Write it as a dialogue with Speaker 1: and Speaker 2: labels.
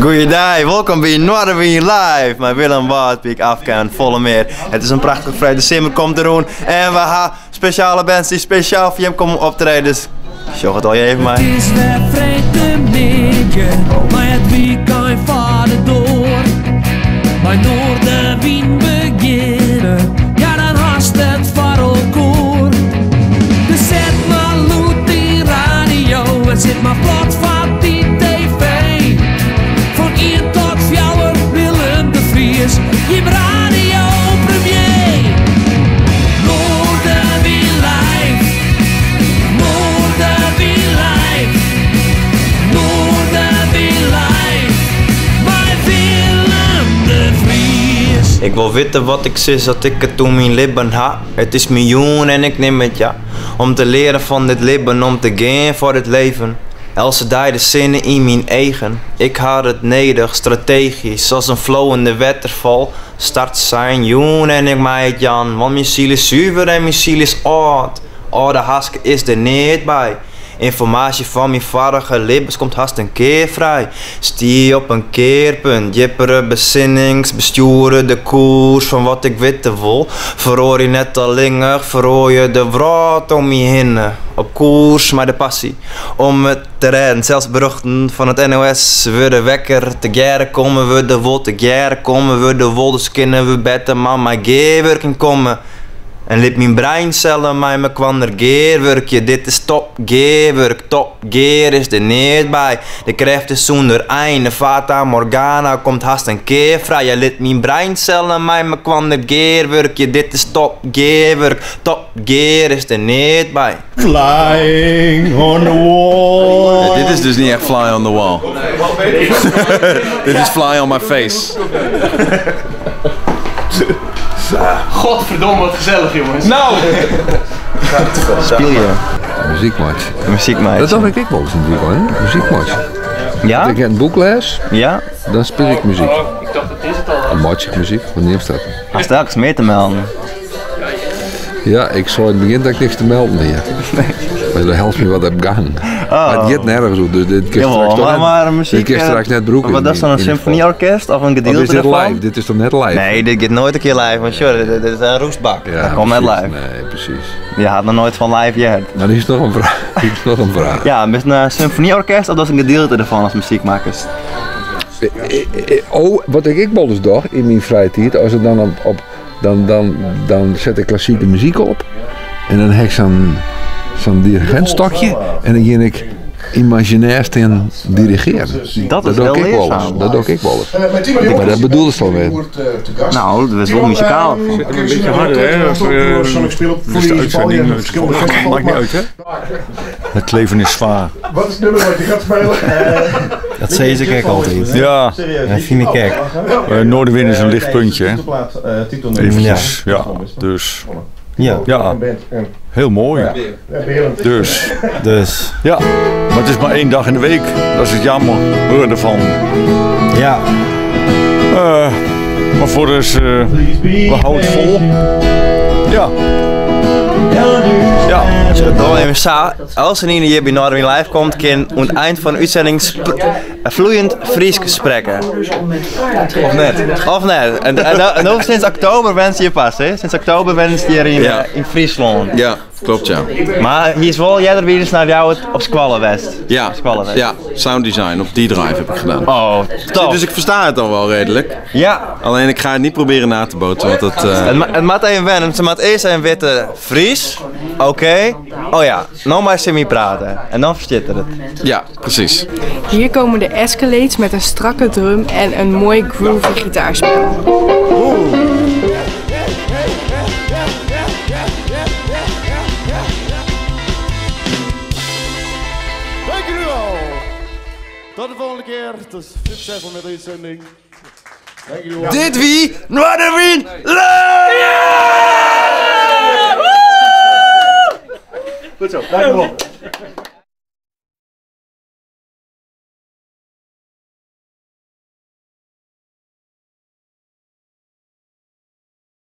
Speaker 1: Goeiedei, wolkom by Noardewyn Live mei Willem Wâldpyk, Afke en folle mear. It is in prachtige freed, de simmer komt deroan en we ha spesjale bands dy't spesjaal foar jim komme optreden. Dus sjoch it allegear even mei.
Speaker 2: It is wer freedtemiddei, mei it wykein foar de doar. Mei Noardewyn begjinne, ja dan hast it foar elkoar. Dus set mar lûd dyn radio en sit mar plat foar dy TV. Fan ien tot fjouwer, Willem de Vries, jim radio premier. Noardewyn live, Noardewyn live, Noardewyn live, mei Willem de Vries.
Speaker 1: Ik wol witte wat ik sis as ik it oer myn libben ha. It is my jûn en ik nim it, ja. Om te learen fan dit libben, om te gean foar dit leven. Eltse dei de sinne yn myn eagen. Ik ha it nedich, strategysk, as in flowende wetterfal. Startsein jûn en ik mei it jaan, want myn siel is suver en myn siel is âld. Alde haske is der neat by. Ynformaasje fan myn foarige libbens komt hast in kear frij. Stie op in kearpunt, djippere besinnings bestjoere de koers fan wat ik witte wol. Feroarje net allinnich, feroarje de wrâld om my hinne. Op koers mei de passy om it te rêden. Sels berjochten fan it NOS wurde wekker. Tegearre komme we der wol, tegearre komme we der wol. Dus kinne we better mar mei gearwurking komme. En lit myn breinsellen mei mekoander gearwurkje. Dit is top gearwurk, top gear is der neat by. De krêft is sûnder ein, de fata morgana komt hast in kear frij. Ja, lit myn breinsellen mei mekoander gearwurkje. Dit is top gearwurk, top gear is der neat by.
Speaker 3: Flying on the wall.
Speaker 4: Ja, dit is dus niet echt fly on the wall. dit is fly on my face.
Speaker 5: Godverdomme, wat gezellig jongens.
Speaker 1: Nou! Spylje.
Speaker 6: Muzykmeitsje.
Speaker 1: Muzyk meitsje.
Speaker 6: Dat doch ik ek wolris yn it wykein, hè? Muzyk meitsje.
Speaker 1: Ja?
Speaker 6: As ik in boek lês,
Speaker 1: Ja?
Speaker 6: dan spylje ik muzyk.
Speaker 5: Ik dacht, dat is het al.
Speaker 6: Dan meitsje ik muzyk, hoe neamst dat?
Speaker 1: Hast telkens mear te melden.
Speaker 6: Ja, ik sei yn it begjin dat ik niks te melden hie. Mar dat helpt my wat op gang. Mar it giet nergens oer, dus dit kinst
Speaker 1: Jawel,
Speaker 6: straks toch
Speaker 1: maar,
Speaker 6: net,
Speaker 1: maar
Speaker 6: dit
Speaker 1: muzyk.
Speaker 6: kinst straks net brûke.
Speaker 1: Wat dat is dan in
Speaker 6: yn- yn it
Speaker 1: symfonieorkest of in
Speaker 6: Of
Speaker 1: gedielte
Speaker 6: is dit
Speaker 1: derfan?
Speaker 6: live? Dit is toch net live?
Speaker 1: Nee, dit giet noait in kear live, want sjoch, dit is in roestbak.
Speaker 6: Ja,
Speaker 1: dat komt net
Speaker 6: precies.
Speaker 1: live.
Speaker 6: Nee, precies.
Speaker 1: Je hat noch noait fan live heard.
Speaker 6: Maar die is noch in fraach. Die is noch in fraach.
Speaker 1: Ja, bist in symfonieorkest of dat is in gedielte derfan as muzykmakkers?
Speaker 6: Oh, wat ik ek wolris doch yn myn frije tiid, as it dan op, op dan, dan, dan set ik klassike muzyk op en dan ha ik sa'n sa'n dirigentstokje en dan gean ik imazjinêr stean dirigearjen.
Speaker 1: Dat is
Speaker 6: Dat doch
Speaker 1: heel
Speaker 6: ik wolris.
Speaker 1: learzaam.
Speaker 6: Dat doch ik wolris. Maar dat bedoeldest al wer.
Speaker 1: Nou, dat is wol muzikaal.
Speaker 7: Zit hem een beetje harder, hè? Of,
Speaker 8: Dus de uitzending.
Speaker 7: Maakt niet uit, hè?
Speaker 8: Het leven is zwaar.
Speaker 3: Wat is het nummer wat je gaat spelen?
Speaker 1: Dat sis ik ek altyd.
Speaker 8: Ja,
Speaker 1: Dat fyn ik ek.
Speaker 8: Noorderwind is een lichtpuntje, hè? Eventjes, ja. Dus,
Speaker 1: Ja.
Speaker 8: ja, heel mooi. Dus,
Speaker 1: Dus,
Speaker 8: ja. Maar het is maar één dag in de week. Dat is het jammer ervan.
Speaker 1: ja.
Speaker 8: Maar voor de rest, we houden het vol. Ja. Ja.
Speaker 1: Sjoch, dan even sa. Eltsenien dy't hjir by Noardewyn Live komt, kin oan it ein fan de útsending floeiend Frysk sprekke. Of net? Of net? En no sinds oktober wennest hjir pas, hè? Sinds oktober wennest hjir yn,
Speaker 4: Ja.
Speaker 1: yn Fryslân.
Speaker 4: Ja, klopt ja.
Speaker 1: Mar hy is wol earder by nei Ljouwert op skoalle west.
Speaker 4: Ja,
Speaker 1: Op skoalle west.
Speaker 4: ja, sound design op D-Drive heb ik gedaan.
Speaker 1: Oh, top.
Speaker 4: Dus ik versta het al wel redelijk.
Speaker 1: Ja.
Speaker 4: Alleen ik ga het niet proberen na te bootsen, want dat...
Speaker 1: Het moat even wennen. Se moat earst even witte Fries. Oké. Oh ja, no mei tsjin my prate. En dan ferstiet er it.
Speaker 4: Ja, precies.
Speaker 9: Hier komen de Escalades met een strakke drum en een mooi groovy gitaarspel.
Speaker 3: Dank jullie wel. Tot de volgende keer. Tot succesvol met de uitzending. Dank jullie wel.
Speaker 1: Dit wie Noardewyn Live!
Speaker 3: Goed zo, dank jullie wel.